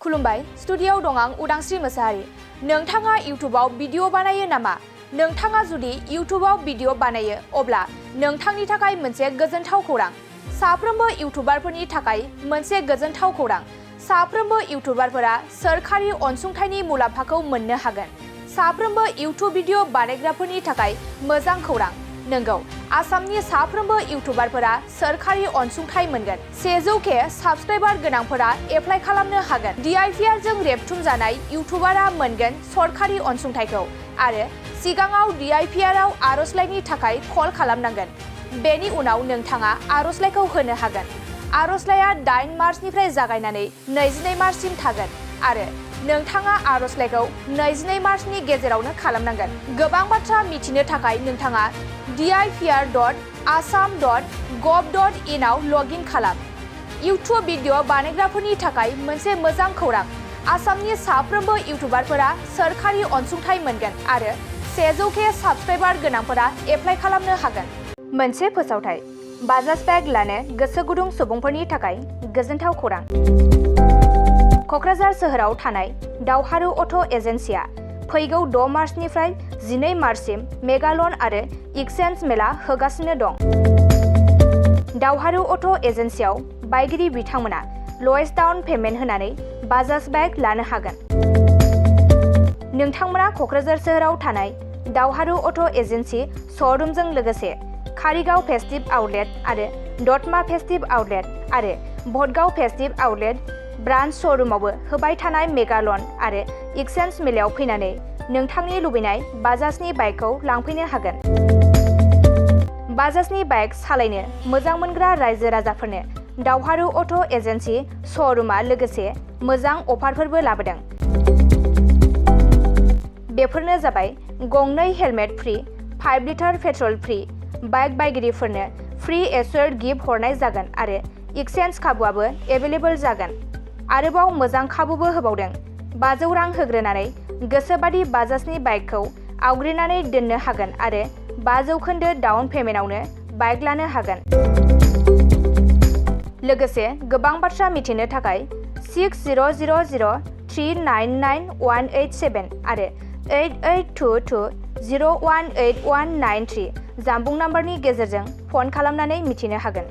खुलुमबाय स्टुडिय'आव दं आं उदांस्रि मोसाहारि। नोंथाङा इउट्युबाव भिडिअ बानायो नामा? नोंथाङा जुदि इउट्युबाव भिडिअ बानायो अब्ला नोंथांनि थाखाय मोनसे गोजोनथाव खौरां। साफ्रोमबो इउट्युबारफोरनि थाखाय मोनसे गोजोनथाव खौरां। साफ्रोमबो इउट्युबारफोरा सोरखारि अनसुंथाइनि मुलाम्फाखौ मोननो हागोन। साफ्रोमबो इउट्युब भिडिअ बानायग्राफोरनि थाखाय मोजां खौरां। नंगौ, आसामनि साफ्रोमबो इउट्युबारफोरा सोरखारि अनसुंथाइ मोनगोन। 100K साबस्क्राइबार गोनांफोरा एप्लाइ खालामनो हागोन। DIPR जों रेबथुमजानाय इउट्युबारआ मोनगोन सरखारि अनसुंथाइखौ आरो सिगाङाव DIPR आव आर'जलाइनि थाखाय कल खालामनांगोन। बेनि उनाव नोंथाङा आर'जलाइखौ होनो हागोन। आर'जलाइया 8 मार्चनिफ्राय जागायनानै 22 मार्चसिम थागोन आरो नोंथाङा आर'जलाइखौ 22 मार्चनि गेजेरावनो खालामनांगोन। गोबां बाथ्रा मिथिनो थाखाय नोंथाङा dipr.assam.gov.in आव लगइन खालाम। इउट्युब भिडिअ बानायग्राफोरनि थाखाय मोनसे मोजां खौरां। आसामनि साफ्रोमबो इउट्युबारफोरा सोरखारि अनसुंथाइ मोनगोन आरो 100K साबस्क्राइबार गोनांफोरा एप्लाइ खालामनो हागोन। मोनसे फोसावथाय। बाजाज बेग लानो गोसो गुदुं सुबुंफोरनि थाखाय गोजोनथाव खौरां। क'क्राझार सोहोराव थानाय दावहारु अट' एजेन्सिया फैगौ 6 मार्चनिफ्राय 12 मार्चसिम मेगालन आरो एक्सचेन्ज मेला होगासिनो दं। दावहारु अट' एजेन्सियाव बायगिरि बिथांमोना ल'एस्ट डाउन पेमेन्ट होनानै बाजाज बेग लानो हागोन। नोंथांमोना क'क्राझार सोहोराव थानाय दावहारु अट' एजेन्सि श'रुमजों लोगोसे कारिगाव फेस्टिभ आउटलेट आरो दतमा फेस्टिभ आउटलेट आरो भटगाव फेस्टिभ आउटलेट ब्रान्च श'रुमावबो होबाय थानाय मेगालन आरो एक्सचेन्ज मेलायाव फैनानै नोंथांनि लुबैनाय बाजाजनि बाइकखौ लांफैनो हागोन। बाजाजनि बाइक सालायनो मोजां मोनग्रा रायजो राजाफोरनो दावहारु अट' एजेन्सि श'रुमआ लोगोसे मोजां अफारफोरबो लाबोदों। बेफोरनो जाबाय गंनै helmet free, 5 litre petrol free, bike बायगिरिफोरनो फ्रि एस्योर्ड गिफ्ट हरनाय जागोन आरो एक्सचेन्ज खाबुआबो एभेलेबल जागोन। आरोबाव मोजां खाबुबो होबावदों। 500 रां होग्रोनानै गोसोबादि बाजाजनि बाइकखौ आवग्रिनानै दोननो हागोन आरो 5% डाउन पेमेन्टआवनो बाइक लानो हागोन। लोगोसे गोबां बाथ्रा मिथिनो थाखाय 6000399187 आरो 8822018193 जानबुं नम्बरनि गेजेरजों फन खालामनानै मिथिनो हागोन।